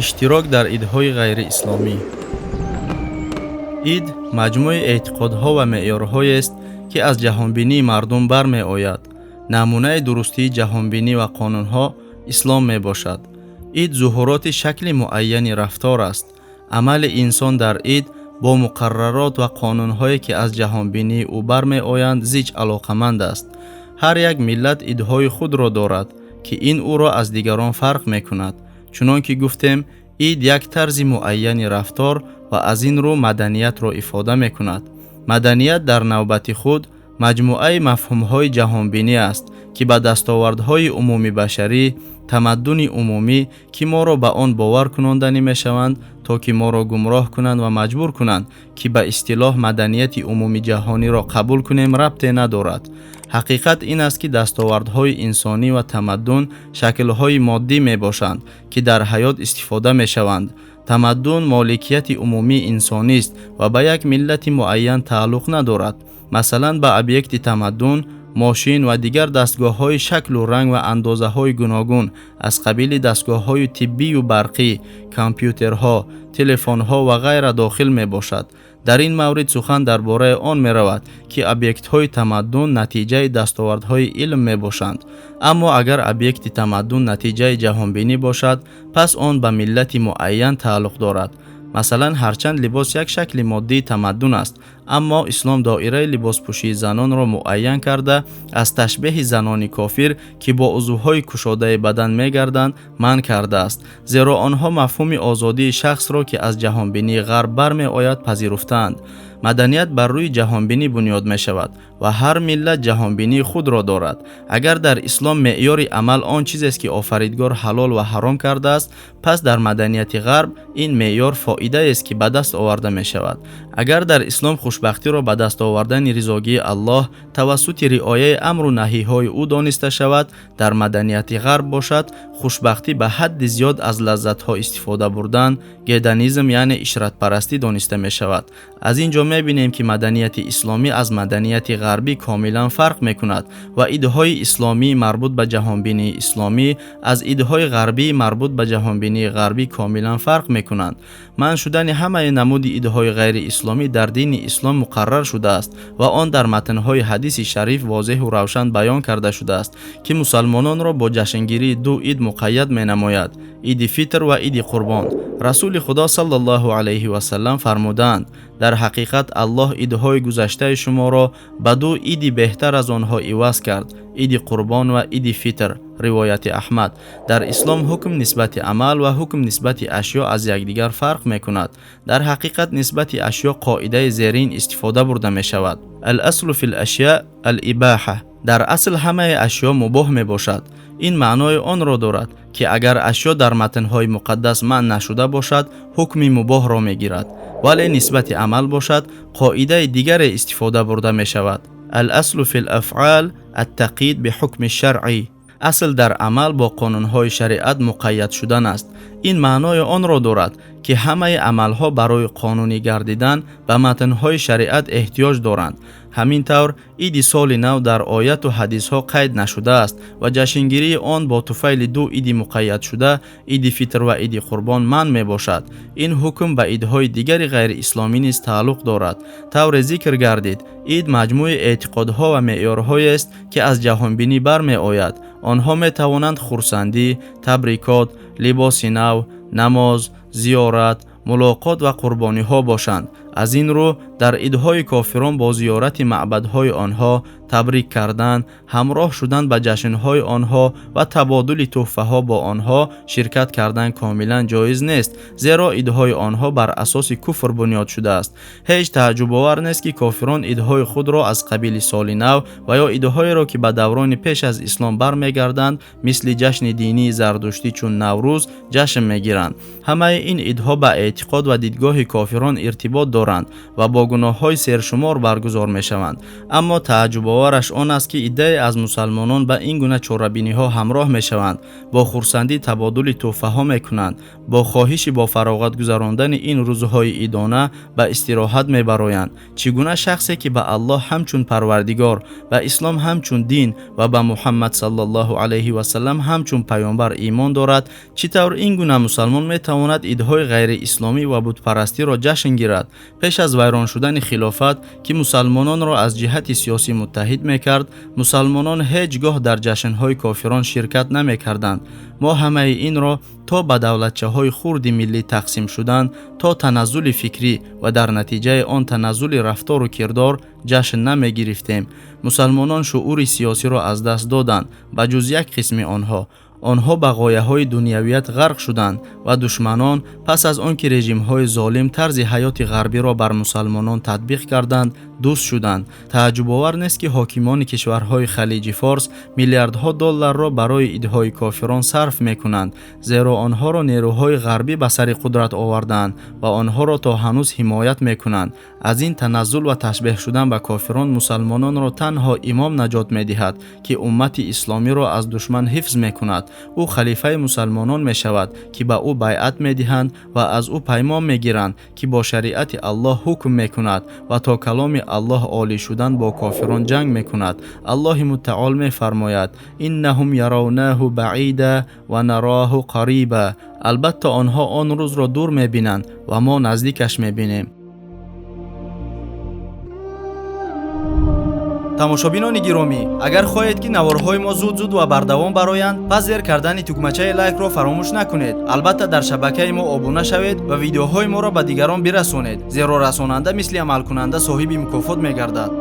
Иштирок дар идҳои ғайриисломӣ. Ид маҷмӯи эътиқодҳо ва меъёрҳоест, ки аз ҷаҳонбинии мардум бармеояд. Намунаи дурустии ҷаҳонбинӣ ва қонунҳо ислом мебошад. Ид зуҳуроти шакли муайяни рафтор аст. Амали инсон дар ид бо муқаррарот ва қонунҳое, ки аз ҷаҳонбинии ӯ бармеоянд, зич алоқаманд аст. Ҳар як миллат идҳои худро дорад, ки ин ӯро аз дигарон фарқ мекунад. Чунон ки гуфтем, ид як тарзи муайяни рафтор ва аз ин рӯ маданиятро ифода мекунад. Маданият дар навбати худ маҷмӯаи мафҳумҳои ҷаҳонбинӣ аст, ки ба дастовардҳои умумибашарӣ, тамаддуни умумӣ, ки моро ба он бовар кунонданӣ мешаванд, то ки моро гумроҳ кунанд ва маҷбур кунанд, ки ба истилоҳ маданияти умумиҷаҳониро қабул кунем, рабте надорад. Ҳақиқат ин аст, ки дастовардҳои инсонӣ ва тамаддун шаклҳои моддӣ мебошанд, ки дар ҳаёт истифода мешаванд. Тамаддун моликияти умумии инсонист ва ба як миллати муайян тааллуқ надорад. Масалан, ба объекти тамаддун мошин ва дигар дастгоҳҳои шаклу ранг ва андозаҳои гуногун аз қабили дастгоҳҳои тиббию барқӣ, компютерҳо, телефонҳо ва ғайра дохил мебошад. Дар ин маврид сухан дар бораи он меравад, ки объектҳои тамаддун натиҷаи дастовардҳои илм мебошанд. Аммо агар объекти тамаддун натиҷаи ҷаҳонбинӣ бошад, пас он ба миллати муайян тааллуқ дорад. Масалан, ҳарчанд либос як шакли моддии тамаддун аст, аммо ислом доираи либоспӯшии занонро муайян карда, аз ташбеҳи занони кофир, ки бо узвҳои кушодаи бадан мегарданд, манъ кардааст, зеро онҳо мафҳуми озодии шахсро, ки аз ҷаҳонбинии ғарб бармеояд, пазируфтаанд. Маданият бар рӯи ҷаҳонбинӣ бунёд мешавад ва ҳар миллат ҷаҳонбинии худро дорад. Агар дар ислом меъёри амал он чизест, ки офаридгор ҳалол ва ҳаром кардааст, пас дар маданияти ғарб ин меъёр фоидаест, ки ба даст оварда мешавад. Агар дар ислом хушбахтиро ба даст овардани ризогии Аллоҳ тавассути риояи амру наҳиҳои ӯ дониста шавад, дар маданияти ғарб бошад, хушбахтӣ ба ҳадди зиёд аз лаззатҳо истифода бурдан, гедонизм, яъне ишратпарастӣ дониста мешавад. Аз ин ҷо мебинем, ки маданияти исломӣ аз маданияти ғарбӣ комилан фарқ мекунад ва идҳои исломии марбут ба ҷаҳонбинии исломӣ аз идҳои ғарбии марбут ба ҷаҳонбинии ғарбӣ комилан фарқ мекунанд. Манъ шудани ҳамаи намуди идҳои ғайриисломӣ дар дини ислом муқаррар шудааст ва он дар матнҳои ҳадиси шариф возеҳу равшан баён карда шудааст, ки мусалмононро бо ҷашнгирии ду ид муқайяд менамояд: иди фитр ва иди қурбон. Расули Худо саллаллоҳу алайҳи васаллам фармудаанд: дар ҳақиқат Аллоҳ идҳои гузаштаи шуморо ба ду иди беҳтар аз онҳо иваз кард: иди қурбон ва иди фитр. Ривояти Аҳмад. Дар ислом ҳукм нисбати амал ва ҳукм нисбати ашё аз якдигар фарқ мекунад. Дар ҳақиқат нисбати ашё қоидаи зерин истифода бурда мешавад: ал-аслу фил ашё ал-ибоҳа. Дар асл ҳамаи ашё мубоҳ мебошад. Ин маънои онро дорад, ки агар ашё дар матнҳои муқаддас манъ нашуда бошад, ҳукми мубоҳро мегирад. Вале нисбати амал бошад, қоидаи дигаре истифода бурда мешавад: ал-аслу фил афъал ат-тақйид биҳукми шаръӣ. Асл дар амал бо қонунҳои шариат муқайяд шудан аст. Ин маънои онро дорад, ки ҳамаи амалҳо барои қонунӣ гардидан ба матнҳои шариат эҳтиёҷ доранд. Ҳамин тавр, иди соли нав дар ояту ҳадисҳо қайд нашудааст ва ҷашнгирии он бо туфайли ду иди муқайядшуда, иди фитр ва иди қурбон, манъ мебошад. Ин ҳукм ба идҳои дигари ғайриисломӣ низ тааллуқ дорад. Тавре зикр гардид, ид маҷмӯи эътиқодҳо ва меъёрҳоест, ки аз ҷаҳонбинӣ бармеояд. Онҳо метавонанд хурсандӣ, табрикот, либоси нав, намоз, зиёрат, мулоқот ва қурбониҳо бошанд. Аз ин рӯ дар идҳои кофирон бо зиёрати маъбадҳои онҳо, табрик кардан, ҳамроҳ шудан ба ҷашнҳои онҳо ва табодули тӯҳфаҳо бо онҳо ширкат кардан комилан ҷоиз нест, зеро идҳои онҳо бар асоси куфр бунёд шудааст. Ҳеҷ тааҷҷубовар нест, ки кофирон идҳои худро аз қабили соли нав ва ё идҳоеро, ки ба даврони пеш аз ислом бармегарданд, мисли ҷашни динии зардуштӣ чун Наврӯз, ҷашн мегиранд. Ҳамаи ин идҳо ба эътиқод ва дидгоҳи кофирон иртибот доранд. доранд ва бо гуноҳҳои сершумор баргузор мешаванд. Аммо тааҷҷубовараш он аст, ки иддае аз мусалмонон ба ин гуна чорабиниҳо ҳамроҳ мешаванд, бо хурсандӣ табодули тӯҳфаҳо мекунанд, бо хоҳиши бо фароғат гузарондани ин рӯзҳои идона ба истироҳат мебароянд. Чӣ гуна шахсе, ки ба Аллоҳ ҳамчун парвардигор, ба ислом ҳамчун дин ва ба Муҳаммад саллаллоҳу алайҳи васаллам ҳамчун паёмбар имон дорад, чӣ тавр ин гуна мусалмон метавонад идҳои ғайриисломӣ ва бутпарастиро ҷашн гирад? Пеш аз вайрон шудани хилофат, ки мусалмононро аз ҷиҳати сиёсӣ муттаҳид мекард, мусалмонон ҳеҷ гоҳ дар ҷашнҳои кофирон ширкат намекарданд. Мо ҳамаи инро то ба давлатчаҳои хурди миллӣ тақсим шудан, то таназзули фикрӣ ва дар натиҷаи он таназзули рафтору кирдор ҷашн намегирифтем. Мусалмонон шуури сиёсиро аз даст доданд, ба ҷуз як қисми онҳо. Онҳо ба ғояҳои дунявият ғарқ шуданд ва душманон пас аз он ки режимҳои золим тарзи ҳаёти ғарбиро бар мусалмонон татбиқ карданд, дӯст шуданд. Тааҷҷубовар нест, ки ҳокимони кишварҳои Халиҷи Форс миллиардҳо долларро барои идҳои кофирон сарф мекунанд, зеро онҳоро нерӯҳои ғарбӣ ба сари қудрат овардаанд ва онҳоро то ҳанӯз ҳимоят мекунанд. Аз ин таназзул ва ташбеҳ шудан ба кофирон мусалмононро танҳо имом наҷот медиҳад, ки уммати исломиро аз душман ҳифз мекунад. Ӯ халифаи мусалмонон мешавад, ки ба ӯ байъат медиҳанд ва аз ӯ паймон мегиранд, ки бо шариати Аллоҳ ҳукм мекунад ва то каломи Аллоҳ олӣ шудан бо кофирон ҷанг мекунад. Аллоҳи мутаол мефармояд: иннаҳум яравнаҳу баида ва нароҳу қариба. Албатта онҳо он рӯзро дур мебинанд ва мо наздикаш мебинем. Тамошобинони гиромӣ, агар хоҳед, ки наворҳои мо зуд-зуд ва бардавом бароянд, пас зер кардани тугмачаи лайкро фаромӯш накунед. Албатта дар шабакаи мо обуна шавед ва видеоҳои моро ба дигарон бирасонед, зеро расонанда мисли амалкунанда соҳиби мукофот мегардад.